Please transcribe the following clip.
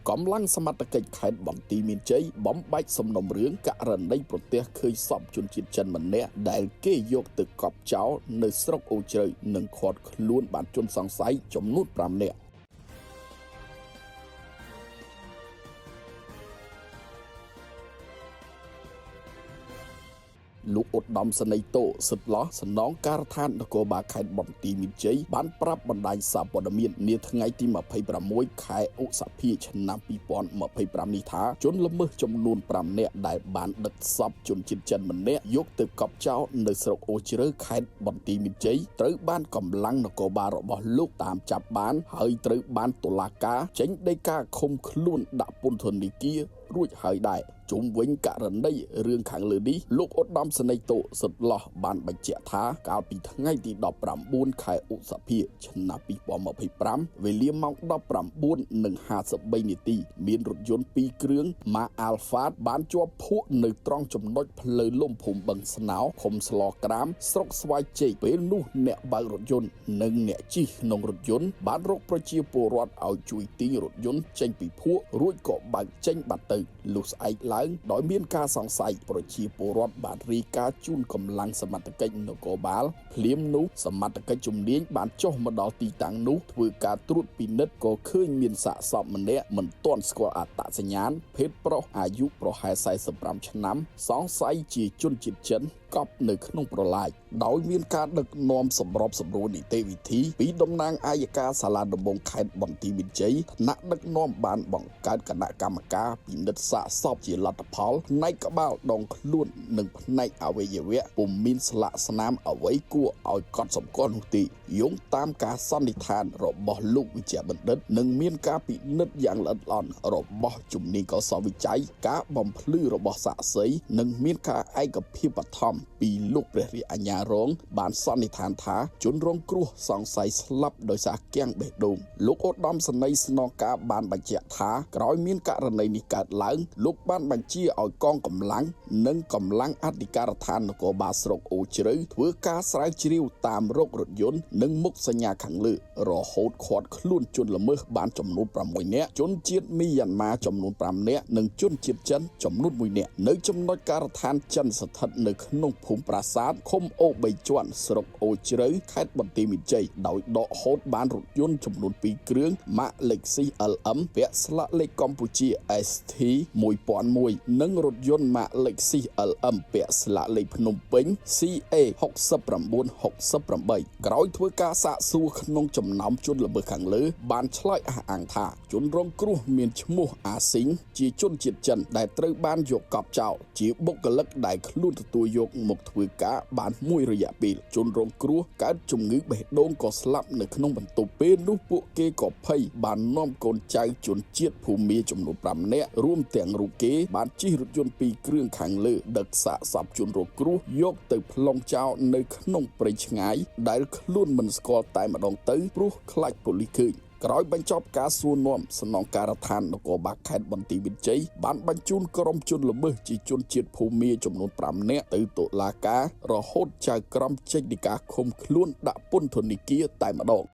កម្លាំងសមត្ថកិច្ចខេត្តបន្ទាយមានជ័យបំបែកសំណុំរឿងករណីប្រទះឃើញសពជនជាតិចិនម្នាក់ដែលគេយកទៅកប់ចោលនៅស្រុកអូជ្រៅនិងឃាត់ខ្លួនបានជនសង្ស័យចំនួន5នាក់លោកឧត្តមសេនីយ៍តូសិទ្ធឡោះសំណងការដ្ឋាននគរបាលខេត្តបន្ទាយមានជ័យបានប្រាប់បណ្ដាញសារព័ត៌មាននាថ្ងៃទី26ខែឧសភាឆ្នាំ2025នេះថាជនល្មើសចំនួន5នាក់ដែលបានដឹកសពជនជាតិចិនម្នាក់យកទៅកប់ចោលនៅស្រុកអូជ្រៅខេត្តបន្ទាយមានជ័យត្រូវបានកម្លាំងនគរបាលរបស់លោកតាមចាប់បានហើយត្រូវបានតុលាការចេញដីកាឃុំខ្លួនដាក់ពន្ធនាគាររួចហើយដែរជុំវិញករណីរឿងខាងលើនេះលោកឧត្តមសេនីយ៍តូសិទ្ធឡោះបានបញ្ជាក់ថាកាលពីថ្ងៃទី19ខែឧសភាឆ្នាំ2025វេលាម៉ោង19:53នាទីមានរថយន្ត2គ្រឿងម៉ាក Alphard បានជាប់ភក់នៅត្រង់ចំណុចផ្លូវលំភូមិបឹងស្នោឃុំស្លក្រាមស្រុកស្វាយជ័យពេលនោះអ្នកបើករថយន្តនិងអ្នកជិះក្នុងរថយន្តបានរកប្រជាពលរដ្ឋឲ្យជួយទាញរថយន្តចេញពីភក់រួចក៏បើកចេញបាត់ទៅលុះស្អែកឡើងដោយមានការសង្ស័យប្រជាពលរដ្ឋបានរាយការណ៍ជូនកម្លាំងសមត្ថកិច្ចនគរបាលភ្លាមនោះសមត្ថកិច្ចជំនាញបានចុះមកដល់ទីតាំងនោះធ្វើការត្រួតពិនិត្យក៏ឃើញមានសាកសពម្នាក់មិនទាន់ស្គាល់អត្តសញ្ញាណភេទប្រុសអាយុប្រហែល45ឆ្នាំសង្ស័យជាជនជាតិចិនកប់នៅក្នុងប្រឡាយដោយមានការដឹកនាំសម្របសម្រួលនីតិវិធីពីតំណាងអាយកាសាលាដំបងខេត្តបន្ទាយមានជ័យថ្នាក់ដឹកនាំបានបង្កើតគណៈកម្មការពិនិត្យសាកសពជាលទ្ធផលផ្នែកក្បាលដងខ្លួននិងផ្នែកអវយវៈពុំមានស្លាកស្នាមអ្វីគួរឲ្យកត់សម្គាល់នោះទេយោងតាមការសន្និដ្ឋានរបស់លោកវិជ្ជបណ្ឌិតនិងមានការពិនិត្យយ៉ាងល្អិតល្អន់របស់ជំនាញកោសល្យវិច័យការបំភ្លឺរបស់សាក្សីនិងមានការឯកភាពបឋមពីលោកព្រះរាជអាជ្ញារងបានសន្និដ្ឋានថាជនរងគ្រោះសង្ស័យស្លាប់ដោយសារគាំងបេះដូងលោកឧត្តមសេនីយ៍ស្នងការបានបញ្ជាក់ថាក្រោយមានករណីនេះកើតឡើងលោកបានបញ្ជាឲ្យកងកម្លាំងនិងកម្លាំងអធិការដ្ឋាននគរបាលស្រុកអូជ្រៅធ្វើការស្រាវជ្រាវតាមរករថយន្តនិងមុខសញ្ញាខាងលើរហូតឃាត់ខ្លួនជនល្មើសបានចំនួន6នាក់ជនជាតិមីយ៉ាន់ម៉ាចំនួន5នាក់និងជនជាតិចិនចំនួន1នាក់នៅចំណុចការដ្ឋានចិនស្ថិតនៅក្នុងភូមិប្រាសាទឃុំអូបីជាន់ស្រុកអូជ្រៅខេត្តបន្ទាយមានជ័យដោយដកហូតបានរថយន្តចំនួន2គ្រឿងម៉ាក Lexus LM ពាក់ស្លាកលេខកម្ពុជា ST 1001និងរថយន្តម៉ាក Lexus LM ពាក់ស្លាកលេខភ្នំពេញ CA 6968ក្រោយធ្វើការសាកសួរក្នុងចំណោមជនល្មើសខាងលើបានឆ្លើយអះអាងថាជនរងគ្រោះមានឈ្មោះអាស៊ីងជាជនជាតិចិនដែលត្រូវបានយកកប់ចោលជាបុគ្គលិកដែលខ្លួនទទួលយកមកធ្វើការបានមួយរយៈពេលជនរងគ្រោះកើតជំងឺបេះដូងក៏ស្លាប់នៅក្នុងបន្ទប់ពេលនោះពួកគេក៏ភ័យបាននាំកូនចៅជនជាតិភូមាចំនួន5នាក់រួមទាំងរូបគេបានជិះរថយន្ត2គ្រឿងខាងលើដឹកសាកសពជនរងគ្រោះយកទៅប្លង់ចោលនៅក្នុងព្រៃឆ្ងាយដែលខ្លួនមិនស្គាល់តែម្ដងទៅព្រោះខ្លាចប៉ូលីសឃើញក្រោយបញ្ចប់ការសួរនាំសំណងការដ្ឋាននគរបាលខេត្តបន្ទាយមានជ័យបានបញ្ជូនក្រុមជនល្មើសជាជនជាតិភូមាចំនួន5នាក់ទៅតុលាការរហូតចៅក្រមចេញដីកាឃុំខ្លួនដាក់ពន្ធនាគារតែម្ដង។